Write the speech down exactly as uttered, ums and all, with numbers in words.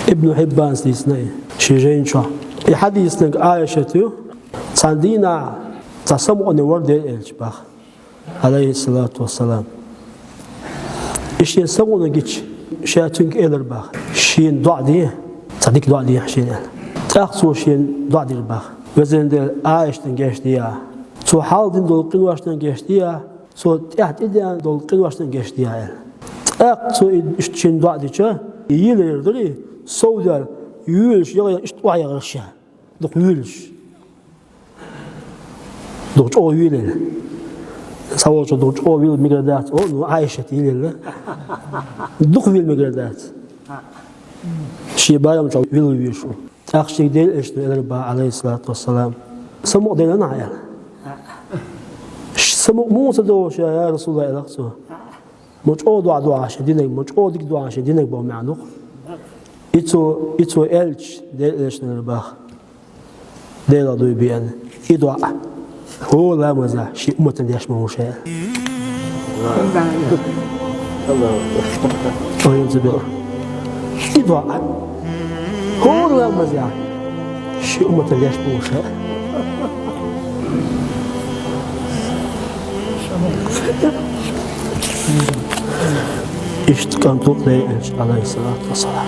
Ибн Хьиббана дийцина и, ший жайна чу. И хьадийцинарг Ӏайшат ю, цхьан дийнахьа цхьа самукъане вар Делан элча баха, Ӏалайхи ссалату вассалам. И шен самукъане гича, ше цуьнга элира баха: «Шена доӀа де, цхьа дика доӀа де шена», — аьлла. ТӀаккха цо шена доӀа дира баха: «Везан Дела, Ӏайшатан гечдехьа, цо хьалха дина долу къиношна гечдехьа, цо тӀаьхьа тӀедеана долу къиношна гечдехьа», — аьлла. ТӀаккха цо и иштта шена доӀа дича, и йийлар дара, совдаьлла, йоьлуш, яла иштта охьаяхара ша. Дукха вуьйлуш. Дукха чӀогӀа вуьйлийла. Цхьаволчо дукха чӀогӀа вуьйла мегар дац. О, ну, Ӏайшат йийлийла. Дукха вуьйла мегар дац. Шен барам чу вуьйла вуьйш ву. ТӀаккха шега Делан элчано элира баха, Ӏалайхи ссалату вассалам: «Самукъа делла хьан?» — аьлла. «Самукъа муха ца до ша, я Расулаллах?» — аьлла цо. Ма чӀогӀа доӀа ду хьан шен динарг, ма чӀогӀа дика ду хьан шен динарг боху маьӀна ду-кх. И цо, и цо аьлча, Делан элчано элира баха: «Делах дуй беана, и доӀа хӀора ламазехь шен умматана деш ма ву ша». Аллаху акбар. И доӀа хӀора ламазехь шен умматана деш ма ву ша. Иштта кӀант ву-кх Делан элча, Ӏалайхи ссалату вассалам.